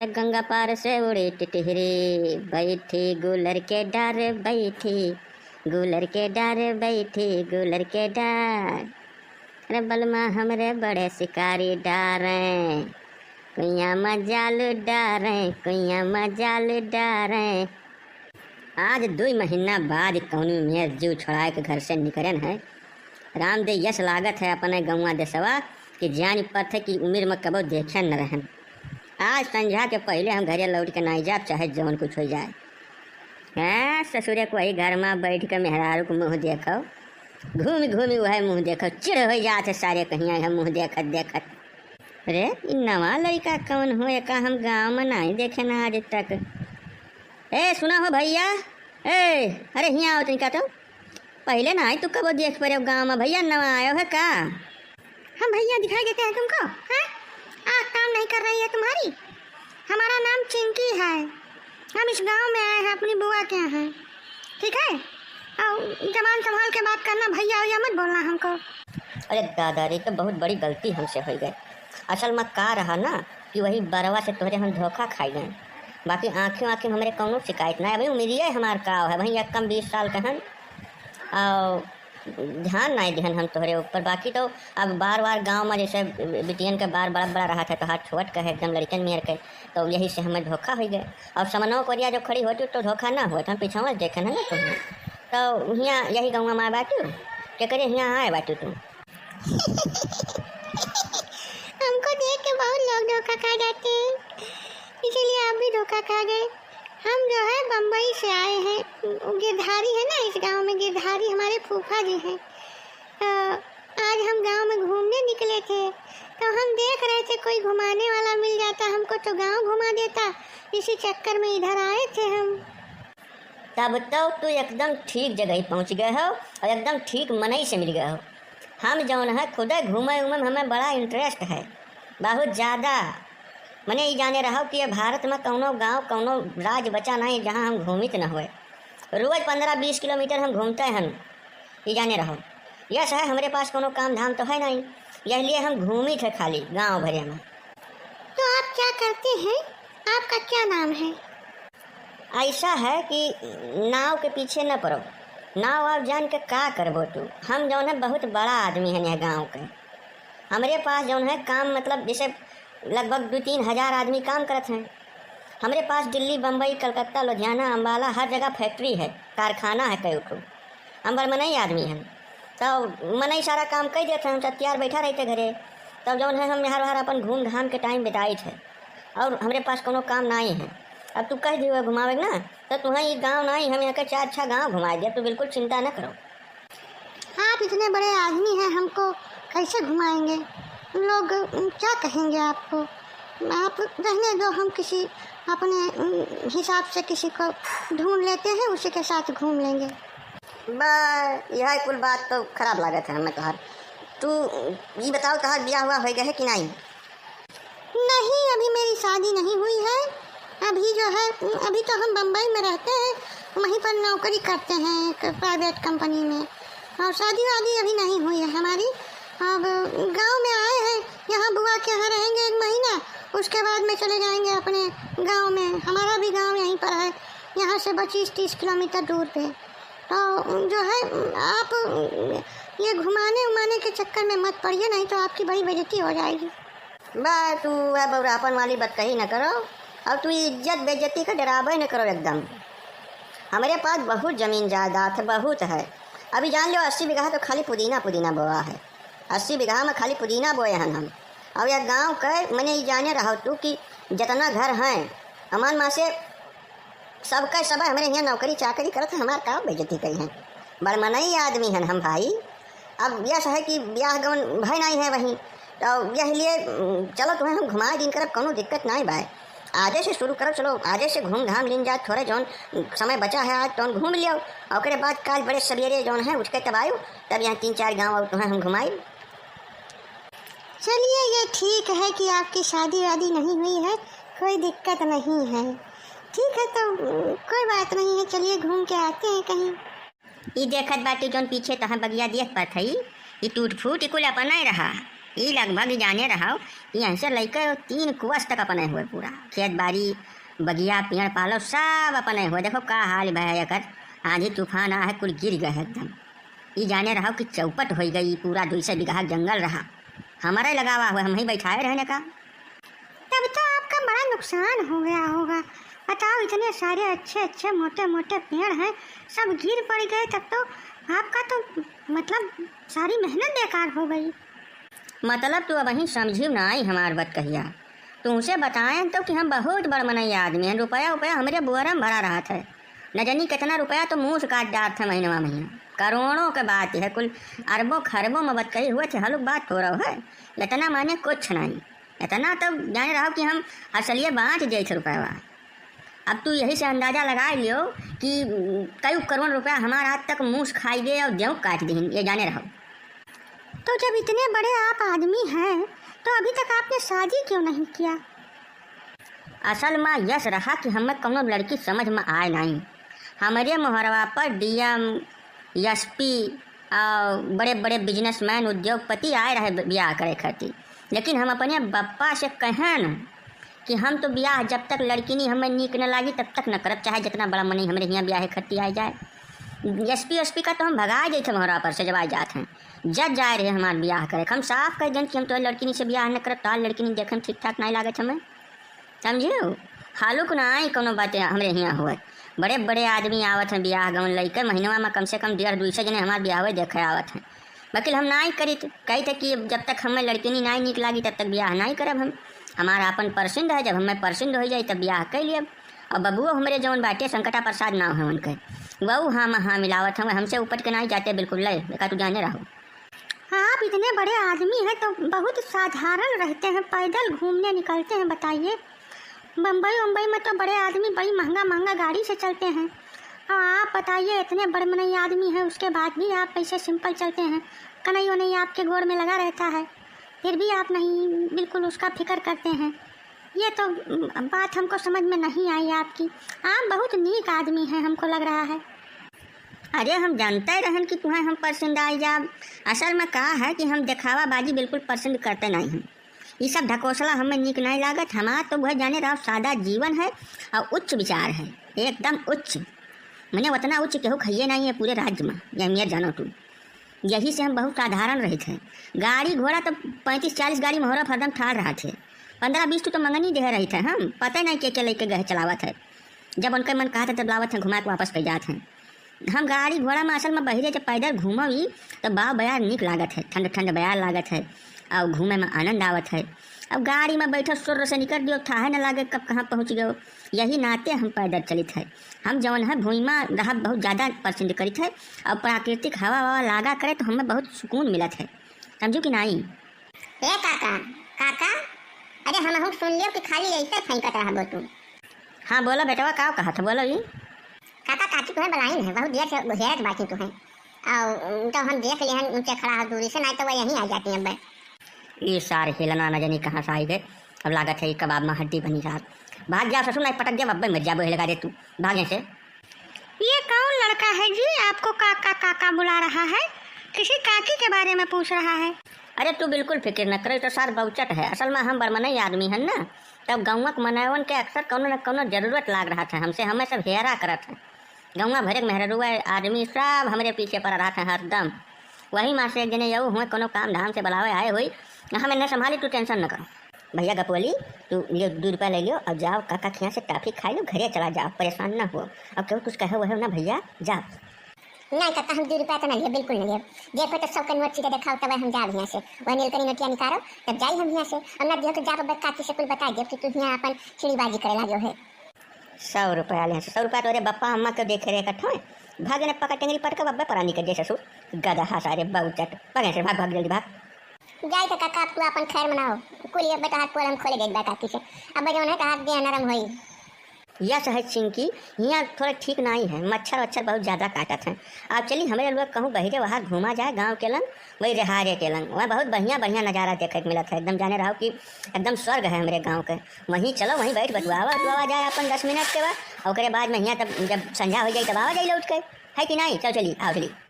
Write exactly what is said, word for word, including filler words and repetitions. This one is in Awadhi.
गंगा पार से उड़ी टिटहरी, बैठी गूलर के डार, बैठी गूलर के डार, बैठी गूलर के डार। अरे बलमा हमरे बड़े शिकारी डारे, कुइयाँ मा जाल डारे, कुइयाँ मा जाल डारे। आज दुई महीना बाद कौनी मेर जीव छोड़ाए के घर से निकरेन है। राम दे यस लागत है अपने गौवा देसवा कि जान पड़त है कि उमिर मा कबो देखे न रहन। आज संझा के पहिले हम घरे लौट के नाई जाब, चाहे जौन कुछ होइ जाए। हाँ, ससुरे को वही घर मा बैठ के मेहरारू के मुँह देखो, घूमि घूमि वही मुँह देखो, चिढ़ होइ जात है सारे कहिया हम मुँह देखत देखत। अरे, ई नवा लड़िका कौन हो, एका हम गाँव मा नाई देखे ना आज तक। ए, सुना हो भइया, ए, अरे हियाँ आओ तनिका तो। पहिले नाई तू कबो देख परेव गाँव मा, भइया नवा आयो है का? हम भइया दिखाई देते हैं तुमको, हैं? आँख काम नहीं कर रही है तुम्हारी? हमारा नाम चिंकी है, हम इस गाँव में आए हैं अपनी बुआ के यहाँ, ठीक है? और जबान संभाल के बात करना, भइया भइया मत बोलना हमको। अरे दादा रे, तो बहुत बड़ी गलती हमसे होइ गए। असल मा का रहा ना कि वही बरवा से तोहरे हम धोखा खाइ गए, बाकी आँखी आँखी हमरे कौनो शिकायत ना है। अभी उमिरिये हमार का है, वही एक कम बीस साल के हन, और ध्यान नाई दिहन हम तोहरे ऊपर। बाकी तो अब बार बार गाँव मा जैसे बिटियन के बार बड़ा बड़ा रहत है, तोहार छोट के है एकदम लड़िकन नियर के, तो यही से हमें धोखा होइ गए। और समनवा कोरिया जो खड़ी होती तो धोखा ना होत, हम पीछवा से देखे ना तुम्हें। तो हियाँ यही गौवा मा बाटू, केकरे हियाँ आए बाटू तू? हमको देख के बहुत लोग धोखा खा जाते हैं, इसीलिए आप भी धोखा खा गए। हम जो है बम्बई से आए हैं, गिरधारी है ना, इस गांव में गिरधारी हमारे फूफा जी हैं। तो आज हम गांव में घूमने निकले थे, तो हम देख रहे थे कोई घुमाने वाला मिल जाता हमको तो गांव घुमा देता, इसी चक्कर में इधर आए थे हम। तब तो तू एकदम ठीक जगह पहुँच गए हो और एकदम ठीक मनई से मिल गए हो। हम जौन है खुदे घूमे उमे में हमें बड़ा interest है, बहुत ज्यादा। मने ई जाने रहो कि ये भारत में कौनो गाँव, कौनो राज्य बचा नहीं जहाँ हम घूमित न होए। रोज पन्द्रह बीस किलोमीटर हम घूमते हन, ई जाने रहो। यस है, हमरे पास कौनो काम धाम तो है नहीं, यह लिए हम घूमित है खाली गाँव भरे में। तो आप क्या करते हैं? आपका क्या नाम है? ऐसा है कि नाव के पीछे न पड़ो, नाव आप जान के का करबो तू। हम जौन है बहुत बड़ा आदमी है यह गाँव के। हमरे पास जौन है काम, मतलब जैसे लगभग दो तीन हजार आदमी काम करत हैं। हमरे पास दिल्ली, बम्बई, कलकत्ता, लुधियाना, अम्बाला, हर जगह factory है, कारखाना है कई ठो। हम बड़ मनई आदमी हैं, तो मनई सारा काम कई देत हैं, हम सब तैयार बैठा रहते घरे। तब जौन है हम यहाँ बाहर अपन घूम घाम के time बिताइत है, और हमरे पास कोनो काम नाई है। अब तू कह दियो घुमावे ना, तो तुम्हें ये गाँव नाई, हम यहाँ के चार छह गाँव घुमाए दे, तू बिल्कुल चिंता न करो। आप इतने बड़े आदमी हैं, हमको कैसे घुमाएंगे? लोग, उम, क्या कहेंगे आपको? आप रहने दो, हम किसी अपने, उम, हिसाब से किसी को ढूंढ लेते हैं, उसी के साथ घूम लेंगे। बा, यह कुल बात तो खराब लागत है हमें तोहार। तू, उम, ये बताओ, तोहार ब्याह हुआ होइगा है कि नहीं? नहीं, अभी मेरी शादी नहीं हुई है। अभी जो है, अभी तो हम बम्बई में रहते हैं, वहीं पर नौकरी करते हैं एक private company में, और शादी वादी अभी नहीं हुई है हमारी। अब गांव में आए हैं, यहाँ बुआ के यहाँ रहेंगे एक महीना, उसके बाद में चले जाएंगे अपने गांव में। हमारा भी गांव यहीं पर है, यहाँ से पच्चीस तीस किलोमीटर दूर पे। तो जो है, आप ये घुमाने उमाने के चक्कर में मत पड़िए, नहीं तो आपकी बड़ी बेइज्जती हो जाएगी। बा, तू वह बौरापन वाली बतकही न करो, और तू इज्जत बेइज्जती का डराबे न करो एकदम। हमरे पास बहुत जमीन जायदाद है, बहुत है। अभी जान लो, अस्सी बीघा तो खाली पुदीना, पुदीना बोआ है। अस्सी बीघा में खाली पुदीना बोए हन हम। और यह गाँव के, मने ई जाने रहो तू कि जितना घर हैं, अमान मा से सबका सब हमरे हियाँ नौकरी चाकरी करत है, हमार का बेइज्जती करी हैं? बड़ मनई आदमी हन हम भाई। अब यस है कि ब्याह गवन भय नाई है वहीं, तो यह लिए, उम, चलो तुम्हें हम घुमाए दिन करब, कौनो दिक्कत नाई बाय। आजे से शुरू करो, चलो आजे से घूम घाम लीन जाए, थोड़े जौन समय बचा है आज तौन घूम लियो, और ओकरे बाद काल बड़े सवेरे जौन है उठ के तब आयो, तब यहाँ तीन चार गाँव और तुम्हें हम घुमाई। चलिए, ये ठीक है कि आपकी शादी वादी नहीं हुई है, कोई दिक्कत नहीं है। ठीक है, तो, उम, कोई बात नहीं है, चलिए घूम के आते हैं कहीं। ई देखत बाटी जौन पीछे तहाँ बगिया देख पात हई, ई टूट फूट ई कुल अपना ही रहा। ई लगभग ई जाने रहो कि यहीं से लइके तीन कोस तक अपने हुए पूरा। खेत बारी, बगिया, पेड़ पालो सब अपने हुए। देखो का हाल भय है एकर, आंधी तूफान आ है, कुल गिर गए है एकदम। ई जाने रहो कि चौपट होइ गई, पूरा दुई सौ बीघा जंगल रहा, हमारे लगावा हुए, हम ही बैठाए रहने का। तब तो आपका बड़ा नुकसान हो गया होगा। बताओ, इतने सारे अच्छे अच्छे मोटे मोटे पेड़ हैं, सब गिर पड़ गए, तब तो आपका तो मतलब सारी मेहनत बेकार हो गई। मतलब तू अबहीं समझियो नाई हमार बात कहिया। तुमसे बताएं तो कि हम बहुत बड़ मनई आदमी हैं, रुपया उपया हमरे बोरा में भरा रहत है। न जानी कितना रुपया तो मुंह से काट जात है महीनवा महीना। करोड़ों के बात है, कुल अरबों खरबों में बतकही हुए थे, हलुक बात हो रहा है। इतना माने कुछ नहीं। इतना तो जाने रहो कि हम असलिए बांच जाइत रुपया। अब तू यही से अंदाजा लगा लियो कि कई करोड़ रुपया हमार आज तक मुंह से खाई गए और देव काट दीन, ये जाने रहो। तो जब इतने बड़े आप आदमी हैं, तो अभी तक आपने शादी क्यों नहीं किया? असल में यस रहा कि हमें कौनो लड़की समझ में आए नहीं। हमारे मोहरवा पर डीएम, एसपी और बड़े बड़े बिजनेसमैन, उद्योगपति आए रहे ब्याह करे खातिर, लेकिन हम अपने बप्पा से कहन कि हम तो ब्याह जब तक लड़किनी हमें नीक न लागी तब तक न करब, चाहे जितना बड़ा मनई हमरे हियाँ ब्याह खातिर आए जाए। एसपी एसपी का तो हम भगा जाते मोहरवा पर से जब आए जात हैं। जज जाए रहे हमार ब्याह करे, हम साफ कह देन कि हम तो लड़किनी से ब्याह न करब, तार लड़किनी देखे में ठीक ठाक नहीं लागत हमें, समझियो। हालुक ना आई कोनो बातें हमरे हियाँ हुए। बड़े बड़े आदमी आवत हैं ब्याह गवन लइके, महीनवा में कम से कम डेढ़ दुई सौ जने हमार ब्याह हुए देखे आवत हैं। वकील हम नाई करित, कही थे कि जब तक हमें लड़किनी नाई नीक लागी तब तक ब्याह नाई करब हम। हमार आपन पसंद है, जब हमें पसंद हो जाई तब ब्याह कर लियब। और बबुओ हमरे जौन बाटे संकटा प्रसाद नाव है उनके, वहू हाँ में हाँ मिलावत हैं, हमसे उपट के नाई जाते बिल्कुल। ले, देखा तू जाने रहो। हाँ, आप इतने बड़े आदमी हैं तो बहुत साधारण रहते हैं, पैदल घूमने निकलते हैं, बताइए। बम्बई उम्बई में तो बड़े आदमी बड़ी महंगा महंगा गाड़ी से चलते हैं, और आप बताइए, इतने बड़े मनई आदमी हैं, उसके बाद भी आप ऐसे सिंपल चलते हैं। कनई वनई आपके गोड़ में लगा रहता है, फिर भी आप नहीं, बिल्कुल उसका फिक्र करते हैं। ये तो बात हमको समझ में नहीं आई आपकी। आप बहुत नीक आदमी हैं, हमको लग रहा है। अरे, हम जानते रहन कि तुहें हम पसंद आई जाब। असल में का है कि हम देखावाबाजी बिल्कुल पसंद करते नहीं हैं। ये सब ढकोसला हमें नीक नहीं लागत। हमार तो वह जाने रहो सादा जीवन है और उच्च विचार है, एकदम उच्च। मने उतना उच्च केहू खाइए नहीं है पूरे राज्य में, ये मेर जानो तू। यही से हम बहुत साधारण रहित हैं। गाड़ी घोड़ा तो पैंतीस चालीस गाड़ी मोहरा हरदम ठाड़ रहत है। पन्द्रह बीस ठो तो मंगनी देहे रहित है हम, पता नहीं के के लेके गए चलावत है। जब उनके मन कहत है तब लावत है, घुमा के वापस कर जात हैं। हम गाड़ी घोड़ा में असल में बहिरे जब पैदल घूमब ई तो बाव बयार नीक लागत है, ठंड ठंड बयार लागत है और घूमे में आनंद आवत है। अब गाड़ी में बैठो सुर्र से निकल दियो, थाहे न लागे कब कहाँ पहुँच गयो। यही नाते हम पैदल चलित है। हम जौन है भुइमा रहब बहुत ज्यादा पसंद करित है और प्राकृतिक हवा ववा लागा करे तो हमें बहुत सुकून मिलत है, समझू कि नाई? ए काका, काका, अरे हमहू सुन लियो कि खाली ऐसे फेंकत रहबो तू। हाँ बोलो बेटवा, का कहत है, बोलो ई। काका काकी तुम्हें बुलाइन है, बहुत देर से घेरत बाकी तुम्हें। और तो हम देख लिहन ऊंचे खड़ा हो दूरी से, नहीं तो वह यहीं आ जाती अब। ये सार हिलना न जानी कहाँ से आई गए। अब लागत है ये कबाब में हड्डी बनी सार। भाग जा ससुर, नहीं पटक दे, अब्बे मर जाबो, हिलगा दे तू, भागे से। ये कौन लड़का है जी, आपको काका काका बुला रहा है? किसी काकी के बारे में पूछ रहा है? अरे तू बिल्कुल फिक्र न करे, तो सार बौचट है। असल में हम बड़मनई आदमी हन ना, तब गौवा के मनयवन के अक्सर कौनो न कौनो जरूरत लाग रहा था हमसे, हमें सब हेरा करत है। गौवा भरे के मेहररुआ आदमी सब हमरे पीछे पड़ा रहा था हरदम। वही माँ से एक जने यऊ हुए कोनो काम धाम से बुलावे आए हुई, हमें न संभाली, तू टेंशन न करो। भैया गपवली, तू लियो दो रुपया ले लियो और जाओ काका खिया से टाफी खाई लो, घरे चला जाओ, परेशान ना हो। अब केहू कुछ कहे वहे ना भैया, जाओ। नहीं काका, हम दो रुपया तो ना लिए, बिल्कुल ना लिए। देखो तो सबके नोट सीधे देखाओ, तब हम जाब यहाँ से। वह नीलकरी नोटिया निकालो, तब जाई हम यहाँ से। और ना दियो तो जाब अब काकी से कुल बताई देब कि तू यहाँ अपन चिड़ीबाजी करे लाग्यो है। सौ रुपया ले, सौ रुपया तोरे बप्पा अम्मा के देखे रहे इकट्ठा में। भागे ने पकड़ टेंगरी पटके बब्बे परानी के दे ससुर। गदहा सारे बौचट। भागे से भाग, भाग जल्दी भाग। जाई तो काका, अब तू अपन खैर मनाओ। कुल ये बेटा हाथ पोल हम खोले गई बा काकी से। अब जौन है तो हाथ दे नरम होई। यस है चिंकी, हियाँ थोड़ा ठीक नहीं है, मच्छर वच्छर बहुत ज्यादा काटत हैं। आप चली हमरे लोग कहूँ बहिरे वहाँ घूमा जाए गाँव के लंग, वही रेहारे के लंग, वहाँ बहुत बढ़िया बढ़िया नजारा देखे के मिलत है। एकदम जाने रहो कि एकदम स्वर्ग है हमरे गाँव के। वहीं चलो, वहीं बैठ बतुआवा उतुआवा जाए अपन दस मिनट के बाद, ओकरे बाद में हियाँ तब जब संझा हो जाई तब आवा जाई लौट के, है कि नहीं? चलो चली, आओ चली।